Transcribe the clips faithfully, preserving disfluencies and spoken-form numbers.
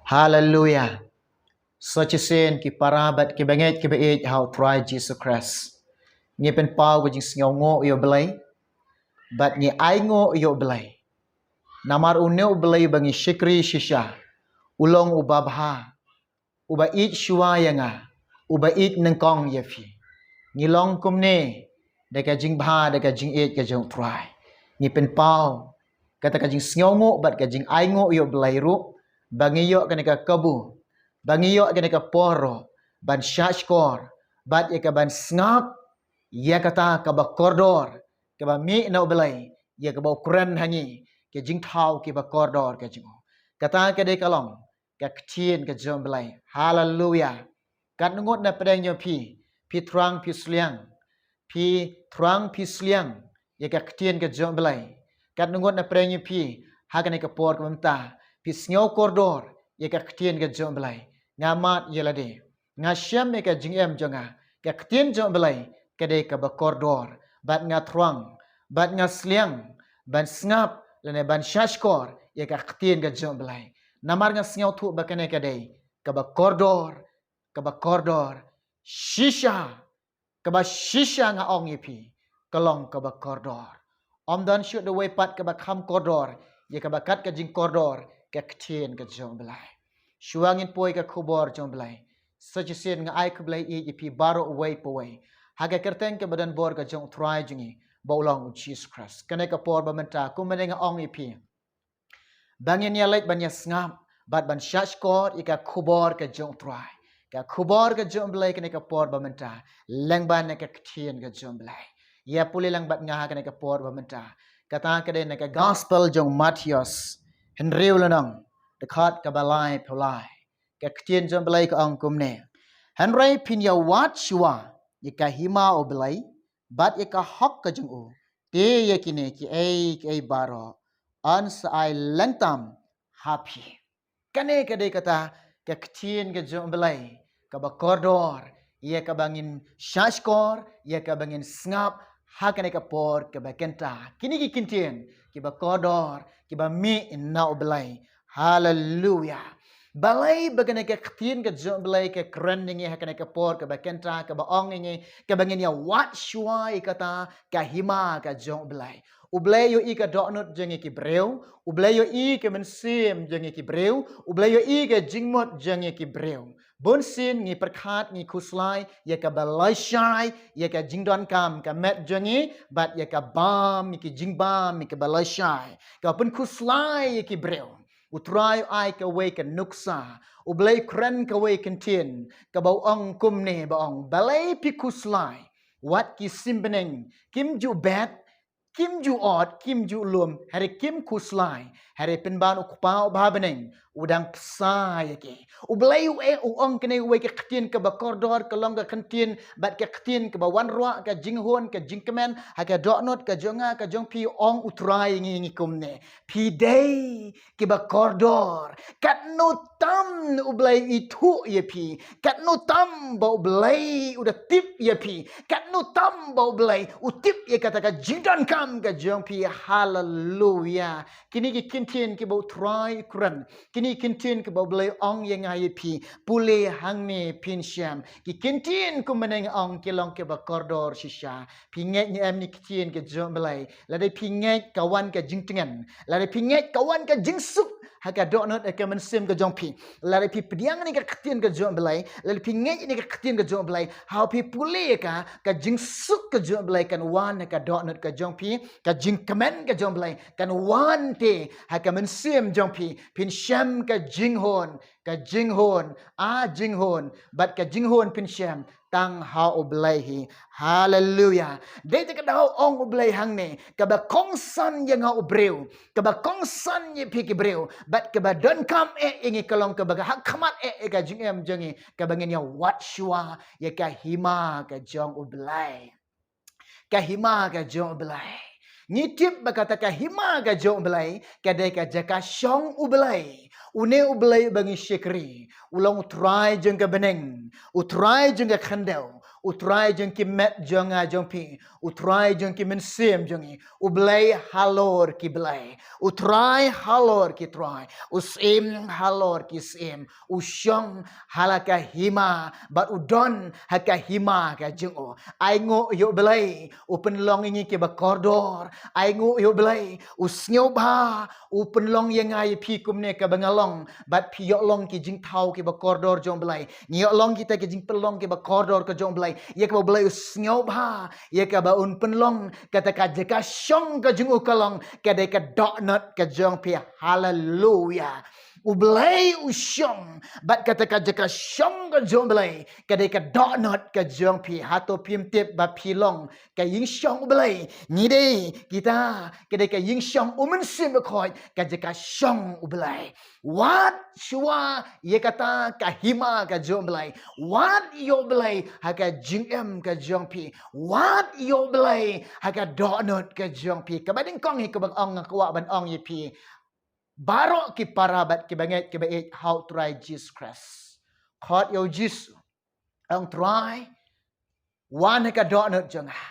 Haleluya. Sa shisien ki para bad ki bangeit ki bangeit ha u Trai Jisu Khrist, ngi pynpaw ka jingsngewnguh ïa u Blei bad ngi ainguh ïa u Blei. Namar une u Blei ba ngi shakri shisha u long uba bha, uba ïeit shuwa ïa nga, uba ïeit nyngkong ïa phi. Ngi long kumne da ka jingbha, da ka jingïeit ka jong u Trai. Ngi pynpaw kata ka jingsngewnguh bad ka jingainguh ïa u Blei ruh ba ngi ïoh kane ka kabu, ba ngi ïoh kane ka por ruh ban shahshkor bad ïa ka ban sngap ïa kata kaba kordor kaba mih na u Blei ïa kaba u kren ha ngi, ki jingthaw kiba kordor ka jong u. Kata ka dei ka long ka ktien ka jong u Blei. Haleluya. Katno ngut na pdeng jong phi, phi thrang phi sliang, phi thrang phi sliang ïa ka ktien ka jong u Blei? Katno ngut na pdeng jong phi ha kane ka por kaba mynta phi sngew kordor ïa ka ktien ka jong u Blei? Nga mad ïa lade, nga shem ïa ka jingim jong nga, ka ktien jong u Blei ka dei kaba kordor, bad nga thrang bad nga sliang ban sngap lane ban shahshkor ïa ka ktien ka jong u Blei. Namar nga sngewthuh ba kane ka dei kaba kordor, kaba kordor shisha, kaba shisha nga ong ïa phi, ka long kaba kordor. Ym don shuh da wei pat kaba kham kordor ïa kaba kat ka jingkordor ka ktien ka jong u Blei. Shuwa ngin poi ka khubor jong u Blei, sa shisien nga ai khublei ïa phi baroh uwei pa uwei ha ka kyrteng kaba donbor ka jong u Trai jong ngi ba u long u Jisu Khrist. Kane ka por ba mynta kumba nga ong ïa phi, ba ngin ïa leit ban ïa sngap bad ban shahshkor ïa ka khubor ka jong u Trai, ka khubor ka jong u Blei kane ka por ba mynta. Lyngba na ka ktien ka jong u Blei, ïa pule lang bad nga ha kane ka por ba mynta. Kata ka dei na ka gospel jong u Mathaios, hynriew lynnong, dkhot kaba laiphew lai. Ka ktien jong u Blei ka ong kumne: Hynrei phin ïa wad shuwa ïa ka hima u Blei bad ïa ka hok ka jong u, te ïa kine kiei kiei baroh yn sa ai lyngtam ha phi. Kane ka dei kata ka ktien ka jong u Blei kaba kordor ïa kaba ngin shahshkor, ïa kaba ngin sngap ha kane ka por kaba kynta. Kine ki ktien kiba kordor kiba mih na u Blei. Haleluya. Balei ba kane ka ktien ka jong u Blei ka kren ïa ngi ha kane ka por kaba kynta, kaba ong ïa ngi kaba ngin ïa wad shuwa ïa kata ka hima ka jong u Blei? U Blei ïohi ka dohnud jong ngi ki briew, u Blei ïohi ka mynsiem jong ngi ki briew, u Blei ïohi ka jingmut jong ngi ki briew. Bunsien ngi pyrkhat, ngi khuslai ïa kaba lashai ïa ka jingdonkam ka met jong ngi, bad ïa ka bam, ïa ki jingbam, ïa kaba lashai, ka pynkhuslai ïa ki briew. U Trai u ai kawei ka nuksa, u Blei u kren kawei ka ktien kaba u ong kumne, ba ong: Balei phi khuslai? Wat ki sim bneng kim ju bet, kim ju ot, kim ju lum, hynrei kim khuslai, hynrei pynban u Kpa uba ha bneng u dang bsa ïa ki. U Blei u e, u ong kane uwei ka ktien kaba kordor, ka long ka ktien bad ka ktien kaba wanrah ka jinghun ka jingkmen ha ka dohnud ka jong nga ka jong phi. U ong u Trai ïa ngi kumne: Phi dei kiba kordor. Katno tam u Blei u ithuh ïa phi, katno tam ba u Blei u da tip ïa phi, katno tam ba u Blei u tip ïa kata ka jingdonkam ka jong phi. Haleluya. Kine ki ktien kiba u Trai u kren, kine ki ktien kiba u Blei u ong ïa nga ïa phi, pule hangne phin shem. Ki ktien kumba nga ong ki long kiba kordor shisha. Phi ngeit ne em ïa ki ktien ka jong u Blei? Lada phi ngeit ka wan ka jingtngen, lada phi ngeit ka wan ka jingsuk ha ka dohnud ha ka mynsiem ka jong phi, lada phi pdiang ïa ka ktien ka jong u Blei, lada phi ngeit ïa ka ktien ka jong u Blei, haba phi pule ïa ka, ka jingsuk ka jong u Blei kan wan ha ka dohnud ka jong phi, ka jingkmen ka jong u Blei kan wan te ha ka mynsiem jong phi. Phin shem ka jinghun, ka jinghun, a jinghun, bad ka jinghun phin shem tang ha u Blei hi. Haleluya. Dei te ka daw ong u Blei hangne, kaba kongsan ïa nga u briew, kaba kongsan ïa phi ki briew, bad kaba donkam eh ïa ngi ka long kaba ha khmat eh ïa ka jingim jong ngi, kaba ngin ïa wad shuwa ïa ka hima ka jong u Blei. Ka hima ka jong u Blei. Ngi tip ba kata ka hima ka jong u Blei ka dei ka jaka shong u Blei. Une u Blei uba ngi shakri u long u Trai jong ka bneng, u Trai jong ka khyndew, U Trai jong ki met jong nga jong phi, U Trai jong ki mynsiem jong ngi, U Blei halor ki blei, U Trai halor ki trai, U Syiem halor ki syiem, U shong ha la ka hima, bad U don ha ka hima ka jong U. Ai nguh ïa U Blei, U pynlong ïa ngi kiba kordor. Ai nguh ïa U Blei, U sngewbha, U pynlong ïa nga ïa phi kumne kaba nga long, bad phi ïoh long ki jingthaw kiba kordor jong U Blei. Ngi ïoh long kita ki jingpynlong kiba kordor ka jong U Blei. Ïa kaba U Blei U sngewbha, ïa kaba Un pynlong, kata ka jaka shong ka jong U ka long, ka dei ka dohnud ka jong phi. Haleluya. U Blei U shong, bad kata ka jaka shong ka jong U Blei, ka dei ka dohnud ka jong phi. Hato phim tip ba phi long ka ïing shong U Blei? Ngi dei kita, ka dei ka ïing shong U Mynsiem Bakhuid, ka jaka shong U Blei. Wat shuwa ïa kata ka hima ka jong U Blei. Wat ïa U Blei ha ka jingim ka jong phi. Wat ïa U Blei ha ka dohnud ka jong phi. Kaba nyngkong hi kaba ong nga kwah ban ong ïa phi. Baroh ki para bad kiba ngeit kiba ïeit ha U Trai Jisu Khrist. Khot ïa U Jisu. Ong Trai, wan ha ka dohnud jong nga.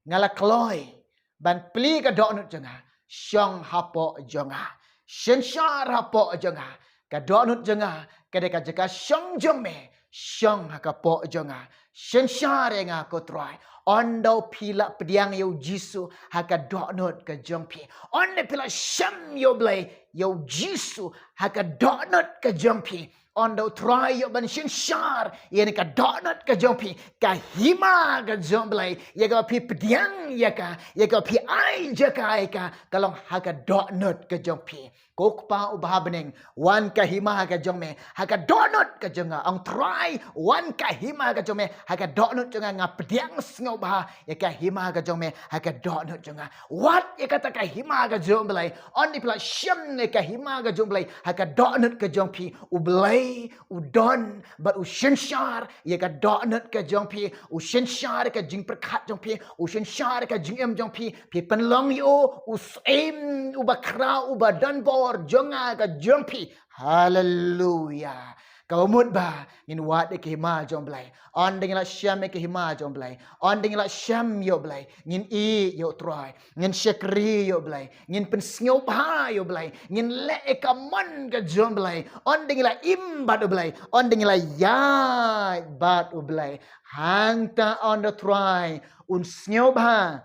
Nga la kloi ban plie ka dohnud jong nga. Shong hapoh jong nga. Synshar hapoh jong nga. Ka dohnud jong nga ka dei ka jaka shong jong Me. Shong ha ka poh jong nga. Synshar ïa nga ko Trai. Ynda phi la pdiang ïa U Jisu ha ka dohnud ka jong phi. Ynda phi la shem ïa U Blei, ïa U Jisu ha ka dohnud ka jong phi. Ynda U Trai ïoh ban synshar ïa kane ka dohnud ka jong phi, ka hima ka jong U Blei, ïa kaba phi pdiang ïa ka, ïa kaba phi ai jaka ïa ka, ka long ha ka dohnud ka jong phi. Ko Kpa uba ha bneng, wan ka hima ka jong Me ha ka dohnud ka jong nga. Ong Trai, wan ka hima ka jong Me ha ka dohnud jong nga. Nga pdiang sngewbha ïa ka hima ka jong Me ha ka dohnud jong nga. Wat ïa kata ka hima ka jong U Blei. Ynda phi la shem ïa ka hima ka jong U Blei ha ka dohnud ka jong phi, U Blei U don bad U synshar ïa ka dohnud ka jong phi, U synshar ïa ka jingpyrkhat jong phi, U synshar ïa ka jingim jong phi. Phi pynlong ïa U, U Syiem uba khraw, uba don bor jong nga ka jong phi. Haleluya. Kaba mut ba ngin wad ïa ka hima jong U Blei. Ynda ngi la shem ïa ka hima jong U Blei, ynda ngi la shem ïa U Blei, ngin ïeit ïa U Trai, ngin shakri ïa U Blei, ngin pynsngewbha ïa U Blei, ngin leh ïa ka mon ka jong U Blei. Ynda ngi la im bad U Blei, ynda ngi la ïaid bad U Blei, hangta ynda U Trai Un sngewbha.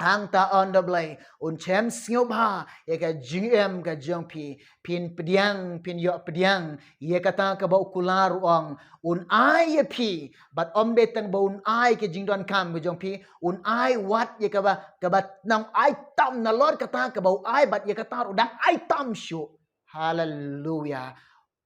Hangta ynda U Blei Un shem sngewbha ïa ka jingim ka jong phi. Phin pdiang, phin ïoh pdiang ïa kata kaba u kular u ong, Un ai ïa phi. Bad ym dei tang ba Un ai ka jingdonkam ka jong phi, Un ai wat ïa kaba, kaba nang ai tam, nalor kata kaba u ai, bad ïa kata ruh dang ai tam shuh. Haleluya.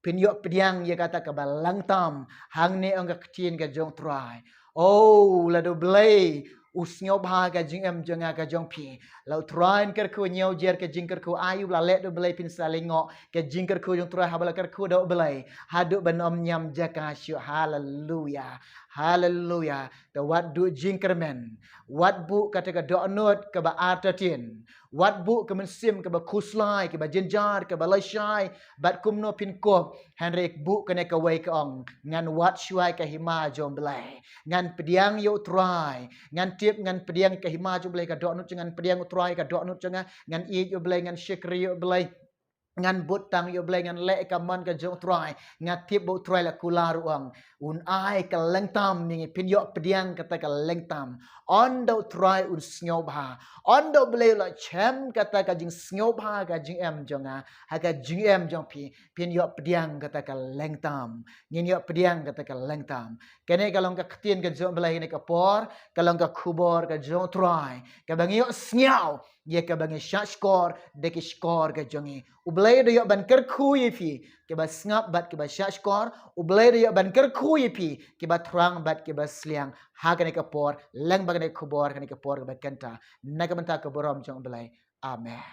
Phin ïoh pdiang ïa kata kaba lyngtam. Hangne ong ka ktien ka jong U Trai. Oh, lada U Blei U sngewbha ka jingim jong nga ka jong phi, la U Trai Un kyrkhu, ñiewjer ka jingkyrkhu. Aïu ba la leh da U Blei, phin sa lyngngoh ka jingkyrkhu jong U Trai. Haba la kyrkhu da U Blei, haduh ban ym ñiam jaka shuh. Haleluya. Haleluya. Te wat duh jingkyrmen. Wat buh kata ka dohnud kaba artatien. Wat buh ka mynsiem kaba khuslai, kaba jynjar, kaba lashai. Bad kumno phin kup, hynrei buh kane kawei ka ong, ngan wad shuwa ïa ka hima jong U Blei. Ngan pdiang ïa U Trai. Ngan tip, ngan pdiang ïa ka hima jong U Blei, ka dohnud jong nga. Ngan pdiang U Trai, ka dohnud jong nga. Ngan ïeit ïa U Blei, ngan shakri ïa U Blei. Ngan bud tang ïa U Blei, ngan leh ïa ka mon ka jong U Trai. Nga tip ba U Trai la kular u ong, Un ai ka lyngtam ïa ngi. Phin ïoh pdiang kata ka lyngtam. Ynda U Trai Un sngewbha, ynda U Blei U la shem kata ka jingsngewbha ka jingim jong nga ha ka jingim jong phi, phin ïoh pdiang kata ka lyngtam. Ngin ïoh pdiang kata ka lyngtam. Kane ka long ka ktien ka jong U Blei ha kane ka por, ka long ka khubor ka jong U Trai, kaba ngi ïohsngew ïa kaba ngi shahshkor da ki shkor ka jong ngi. U Blei u da ïoh ban kyrkhu ïa phi kiba sngap bad kiba shahshkor. U Blei u da ïoh ban kyrkhu ïa phi kiba thrang bad kiba sliang ha kane ka por, lyngba kane ka khubor, kane ka por kaba kynta. Na ka bynta ka burom jong U Blei. Amen.